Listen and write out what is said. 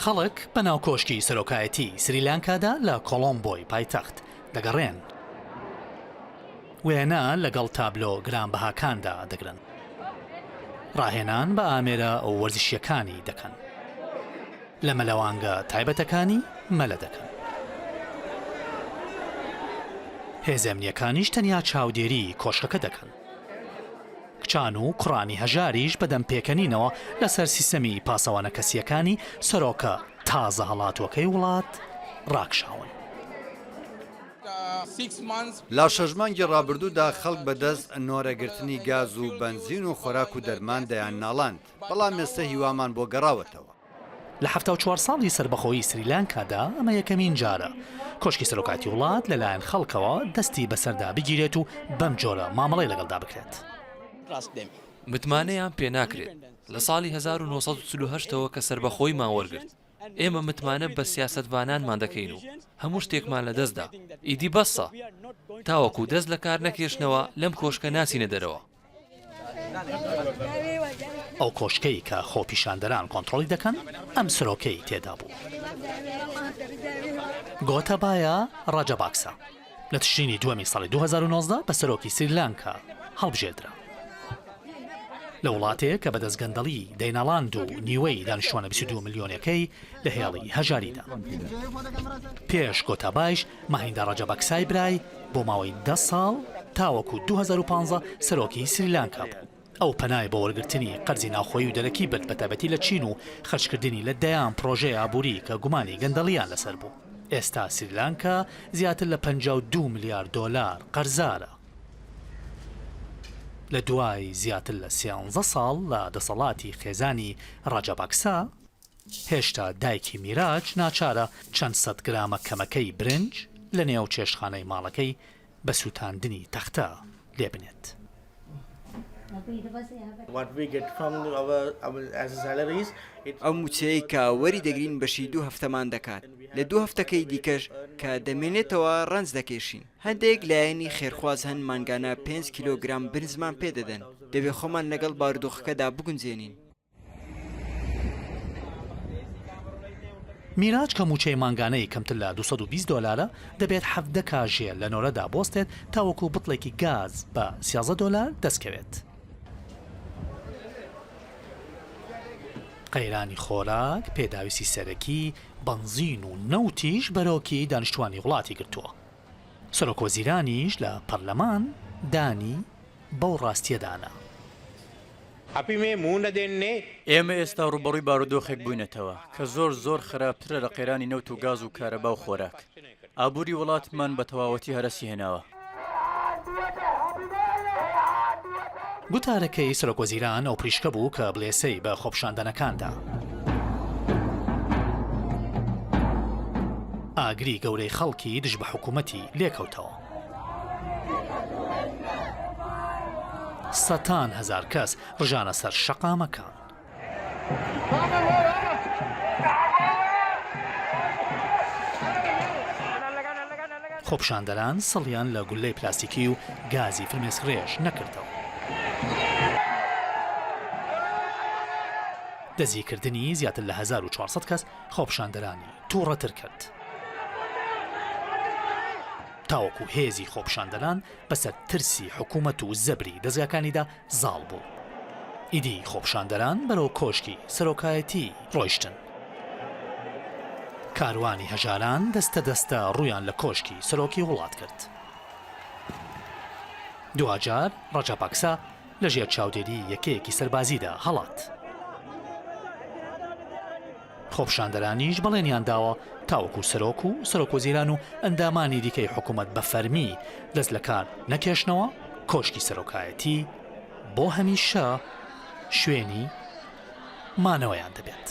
خەڵک بەناو کۆشکی سەرۆکایەتی سریلانکادا لە کۆڵۆمبۆی پایتەخت دەگەڕێن. وێنە لەگەڵ تابلۆ گرانبەهاکاندا دەگرن. ڕاهێنان بە ئامێرە وەرزشییەکانی دەکەن. لە مەلەوانگە تایبەتەکانی مەلە دەکەن. هێزە ئەمنییەکانیش تەنیا چاودێریی کۆشکەکە دەکەن. کچان و کوڕانی هەژاریش بەدەم پێکەنینەوە لەسەر سیستەمی پاسەوانە کەسییەکانی سەرۆکە تازە هەڵاتووەکەی وڵات ڕاکشاون. لە شەش مانگی ڕابردوودا خەڵک بەدەست نۆرەگرتنی گاز و بەنزین و خۆراک و دەرمان دەیانناڵاند، بەڵام ئێستە هیوامان بۆ گەڕاوەتەوە. لە 74 ساڵی سەربەخۆیی سریلانکادا ئەمە یەکەمین جارە کۆشکی سەرۆکایەتی وڵات لەلایەن خەڵکەوە دەستی بەسەردا بگیرێت و بەم جۆرە مامەڵەی لەگەڵدا بکرێت. متمانەیان پێناکرێت. لە ساڵی 1948 ەوە کە سەربەخۆییمان وەرگرت، ئێمە متمانە بە سیاسەتڤانانمان دەکەین و هەموو شتێکمان لەدەستدا. ئیدی بەسە. تاوەکو دەست لەکار نەکێشنەوە لەم کۆشکە ناچینە دەرەوە. ئەو کۆشکەی کە خۆپیشاندەران کۆنتڕۆڵی دەکەن، ئەم سەرۆکەی تێدا بوو. گۆتابایا ڕاجاباکسا لە تشرینی دووەمی ساڵی 2019 بە سەرۆکی سریلانکا هەڵبژێردرا. لە وڵاتێک کە بەدەست گەندەڵی دەیناڵاند و نیوەی دانیشتووانە 22 ملیۆنەکەی لە هێڵی هەژاریدا. پێش گۆتابایش ماهیندا ڕاجاباکسای برای بۆ ماوەی دە ساڵ تاوەکو 2015 سەرۆکی سریلانکا بوو. ئەو پەنای بۆ وەرگرتنی قەرزی ناوخۆیی و دەرەکی برد بەتایبەتی لە چین و خەرجکردنی لە دەیان پڕۆژەی ئابووری کە گومانی گەندەڵییان لەسەر بوو. ئێستا سریلانکا زیاتر لە 52 ملیار دۆلار قەرزارە. لە دوای زیاتر لە سیانزە ساڵ لە دەسەڵاتی خێزانی ڕاجاباکسا، هێشتا دایکی میراج ناچارە چەند سەد گرامە کەمەکەی برنج لە نێو چێشتخانەی ماڵەکەی بە سووتاندنی تەختە لێ بنێت. ئەو مووچەیەی کە وەری دەگرین بەشی دوو هەفتەمان دەکات، لە دوو هەفتەکەی دیکەش کە دەمێنێتەوە ڕەنج دەکێشین. هەندێک لایەنی خێرخواز هەن مانگانە پێنج کیلۆگرام برنجمان پێ دەدەن، دەبێ خۆمان لەگەڵ بارودۆخەکەدا بگونجێنین. میراج کە مووچەی مانگانەی کەمتر لە 220 دۆلارە، دەبێت 17 کاژێر لە نۆرەدا بوەستێت تاوەکو بتڵێکی گاز بە 13 دۆلار دەستکەوێت. قەیرانی خۆراک، پێداویستی سەرەکی، بەنزین و نەوتیش بەرۆکی دانیشتووانی وڵاتی گرتووە. سەرۆکوەزیرانیش لە پەرلەمان دانی بەو ڕاستییەدا نا. ئێمە ئێستا ڕووبەڕووی بارودۆخێک بووینەتەوە کە زۆر زۆر خراپترە لە قەیرانی نەوت و گاز و کارەبا و خۆراک. ئابووری وڵاتمان بە تەواوەتی هەرەسی هێناوە. گوتارەکەی سەرۆکوەزیران ئەو پریشکە بوو کە بڵێسەی بە خۆپیشاندانەکان دا. ئاگری گەورەی خەڵکی دژ بە حکوومەتی لێکەوتەوە. سەتان هەزار کەس ڕژانە سەر شەقامەکان. خۆپیشاندەران سڵیان لە گوللەی پلاستیکی و گازی فرمێسکڕێژ نەکردەوە. دەستگیرکردنی زیاتر لە 1400 کەس خۆپیشاندەرانی تووڕەتر کرد. تاوەکو هێزی خۆپیشاندەران بەسەر ترسی حکوومەت و زەبری دەزگاکانیدا زاڵ بوو. ئیدی خۆپیشاندەران بەرەو کۆشکی سەرۆکایەتی ڕۆیشتن. کاروانی هەژاران دەستە دەستە ڕوویان لە کۆشکی سەرۆکی وڵات کرد. دواجار ڕاجاپاکسا لە ژێر چاودێری یەکەیەکی سەربازیدا هەڵات. خۆپیشاندەرانیش بەڵێنیان داوە تاوەکو سەرۆک و سەرۆکوەزیران و ئەندامانی دیکەی حکومەت بە فەرمی دەست لەکار نەکێشنەوە، کۆشکی سەرۆکایەتی بۆ هەمیشە شوێنی مانەوەیان دەبێت.